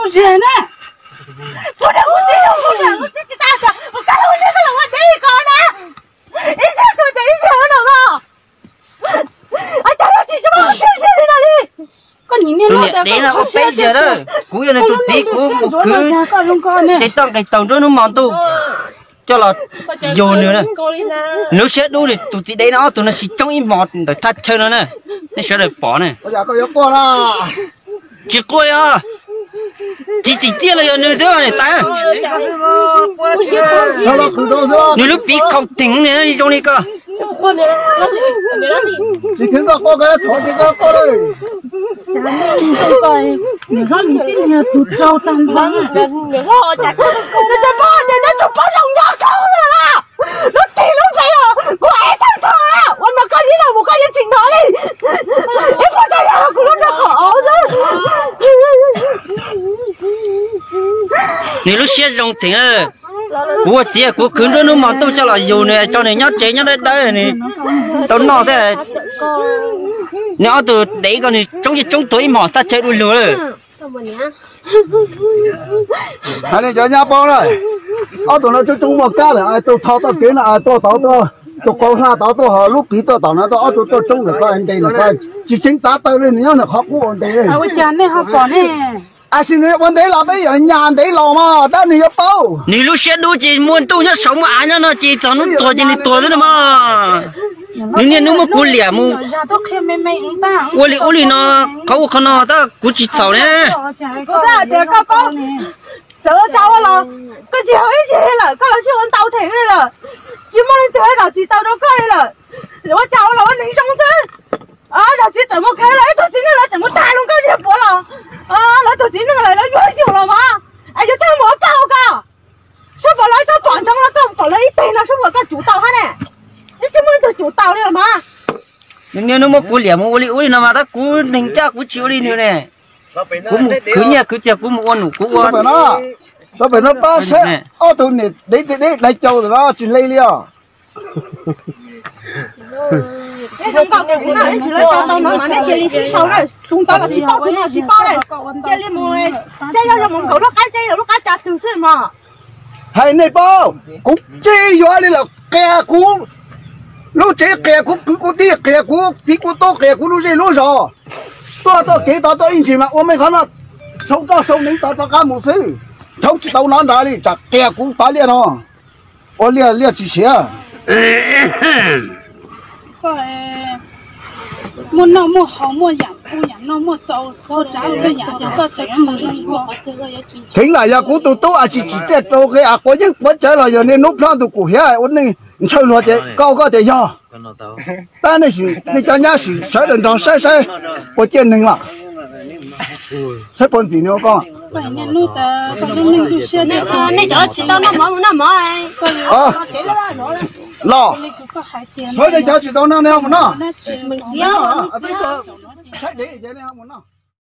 Tsis na, kuv niam kuv txiv yog kuv niam kuv txiv tsis tau tias kuv koj los ua liaj koj los ua dev ko na. Ib zaug kuv tias ib zaug no mas. Ais, cas koj tsis tso kuv thiaj siab li no li. Koj nim niaj hnub tias koj niam dev no ua peb zaug na, kuv yog nws tus txiv kuv mus khwv nqes toj nqes taug nruab hnub hmo ntuj coj los yug nws na. Nws lub siab dub li tus txiv dev no ob tug no tsis coob ib hmos ntawm thaj chaw no na. Nej sawv daws pom na. Tsis quaj li os. Tsis tsim txiaj los yog nws xwb niam tais. Nws lub piv khaus theem zoo li koj. Lub tig lub nqe os, kuv ev tag nrho, ua no koj ib leeg mus koj yuav tsis hnov li. Ib puas tsaug yog kuv lub nra qhov xwb. Nws lub siab zoo theem. Kuv ua txiv kuv khwv nruab hnub hmo ntuj coj los yug nws, tso nws nyob tsev nyob dawb dawb, nws tau noj thiab. Nws ob tug dev ko nws tsoob yeej tsoob tuag ib hmos thaj chaw du lug lawm. Hais li cov nyab paub na, ob tug no tsoob tsoob muaj kab lawm, tus thau toj kev no tuaj tod tuaj, tus qau hla tod tuaj, ho lub piv tuaj tom no tuaj, ob tug tuaj tsoob lawm ko ntes lawm ko, tsis tseev tav taw li, nws nyob nws qhov qub ua ntes li. Ua cas nej ho pom ne? Ab, sim nws ua ntev los peb yog nyas ntev los mas tab nws yuav paub. Nws lub siab dub ces muaj ntuj nyob saud muaj av nyob no ces txog hnub tuag ces nws tuag xwb no mas. Nws niaj hnub muab kuv liam mus ua li ub li no, qhov ub qhov no tab kuv tsis txhaum ne. Kuv twb hais tias koj paub, txawm ua cas ua los koj tsis haum ib yig lawm, koj los sib ua ntau theem li lawm, tsis muaj leej twg ua zam txim tau rau koj li lawm. Ua cas ua los ua neeg zoo xwb. Zam txim txawm mus kawg los ib tug txiv neej lawv tseem mus tag rau koj ziag puav los, lawv tus txiv neej lawv lawv yuav yug los mas, es yuav txawj mus ua koj ua ko. Sab puas lawv txhob pom ntsoov los koj pom lawv ib teg no sab puas koj cuv tau hab ne. Twb tsis muaj leej twg cuv tau li los mas. Nws niaj hnub muab kuv liam mus ua li ub li no mas tab kuv neeg ncaj kuv tsis ua li nws ne. Kuv mus khwv nyiaj khwv txiag kuv mus ua num kuv ua. Tau pem no pab saib ob tug niam dev txiv dev dai cau ntawm no tsis hle li os. Tsis tau no mas nej cia li sib sau na, tus ntawd los tsis paub, tus no tsis paub na, cia li mus saib, yog mus nkaum lub qab tseb los lub qab tsa twg xwb mas. Hais nej paub, kuv tsis yuav li lawm, qias kuv lub tsev, qias kuv kwv kuv tij, qias kuv txiv kuv tub, qias kuv lub zej lub zos. Tuaj txoj kev tod tuaj ib ntsis mas ua mej qhov no, sau roj sau neev tod rov qab mus xwb. Thaub tsis tau no nrad li, tsam qias kuv tod liaj no. Ua liaj liaj tsis siav. Muaj noj muaj haus, muaj yam hu yam no, muaj txaus txhua tsav txhua yam ces koj tseem mus zoo ko. Theev lam yog kuv tus tub, a tsis tsim txiaj rau qe a, quav yeeb quav cawv los yog niaj hnub plhob ntu kum hiav ua neej ntshaw luag ces koj, koj tias yog. Tab nej cov nyab sim sawv daws nrog saib saib puas ciaj neeg los. Saib puas ntxim nws ua koj. Nej cov tsis tau noj mov mus noj mov. Los, sawv daws cov tsis tau noj nej ho mus noj. Saib dev ces nej ho mus noj.